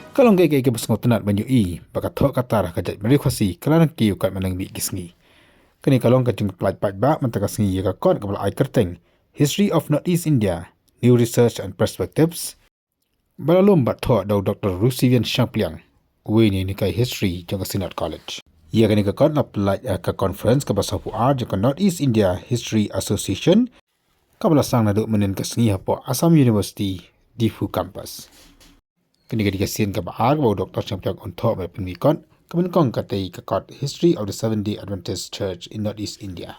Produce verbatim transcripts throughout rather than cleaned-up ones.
Ka long kaei kaei kaba sngewtynnat ban ïohi ba ka thoh ka tar ha ka jaitbynriew Khasi ka la nang kiew katba nang mih ki sngi. Kane ka long ka jingpyllait paidbah mynta ka sngi ïa ka kot kaba la ai kyrteng History of Northeast India, New Research and Perspectives, ba la lum bad thoh da u Doctor Rusivian Shangpliang, uwei na ki history jong ka Synod College. Ïa kane ka kot la pyllait ha ka conference kaba saphew ar jong ka Northeast India History Association, kaba la sdang naduh mynhynnin ka sngi hapoh Assam University, Diphu Campus. Kane ka dei ka sien kaba ar kaba u Doctor Shangpliang un thoh bad pynmih kot, kaba nyngkong ka dei ka kot History of the Seventh Day Adventist Church in Northeast India.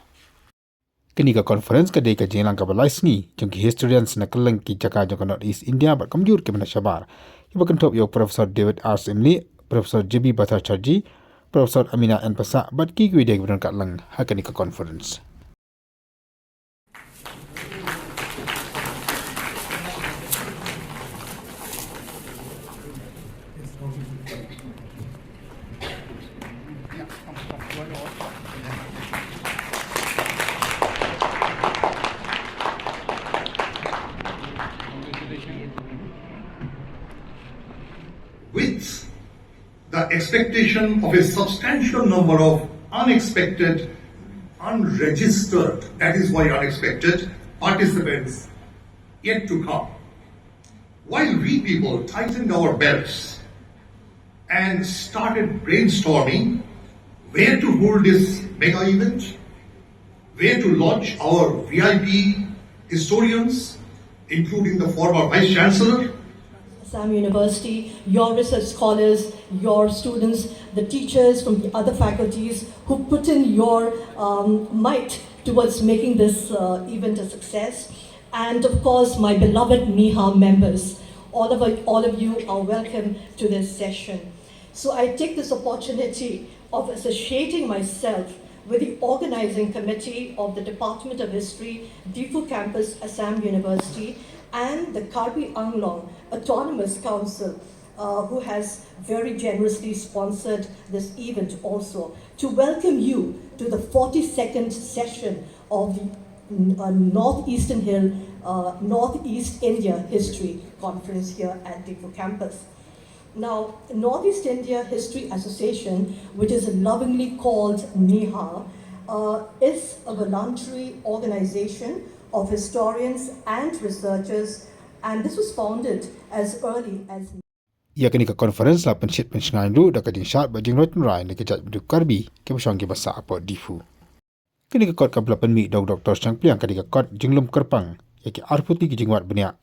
Kane ka conference ka dei ka jingïalang kaba lai sngi jong ki historians na kylleng ki jaka jong ka Northeast India bad kumjuh kiba na shabar, kiba kynthup ïa u Professor David R Syiemlieh, Professor J B Bhattacharjee, Professor Amina N Passah bad kiwei de kiba don katlang ha kane ka conference. With the expectation of a substantial number of unexpected, unregistered, that is why unexpected, participants yet to come. While we people tightened our belts and started brainstorming where to hold this mega event, where to lodge our V I P historians, including the former Vice Chancellor, Assam University, your research scholars, your students, the teachers from the other faculties who put in your um, might towards making this uh, event a success. And of course, my beloved NEHA members. All of, all of you are welcome to this session. So I take this opportunity of associating myself with the organizing committee of the Department of History, Diphu Campus, Assam University, and the Karbi Anglong Autonomous Council, uh, who has very generously sponsored this event also, to welcome you to the forty-second session of the uh, Northeastern Hill, uh, Northeast India History Conference here at Diphu Campus. Now, Northeast India History Association, which is lovingly called NEHA, uh, is a voluntary organization of historians and researchers, and this was founded as early as Ïa kane ka conference la pynshit pynshngaiñ ruh da ka jingshad bad jingroi tynrai na ki jaitbynriew Karbi kiba shong kiba sah hapoh Diphu. Kane ka kot kaba la pynmih da u Doctor Shangpliang ka dei ka kot jinglum kyrpang ïa ki arphew tylli ki jingwad bniah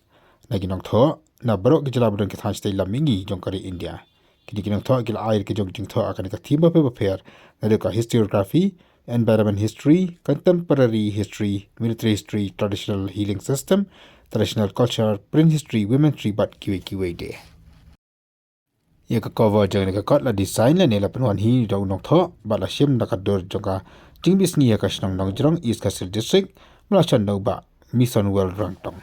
na ki nongthoh na baroh ki jylla ba don ki thaiñ shatei lam mihngi jong ka ri India. Kine ki nongthoh ki la ai ki jong jingthoh ha kane ka theme bapher bapher, naduh ka historiography, environment history, contemporary history, military history, traditional healing system, traditional culture, print history, women history bad kiwei kiwei de. Ïa ka cover jong kane ka kot la design lane la pynwan hi da u nongthoh bad la shim da ka dur jong ka jingbishni ïa ka shnong Nongjrong, East Khasi Hills District, ba la shon da u Bah Misonwell Rangtong.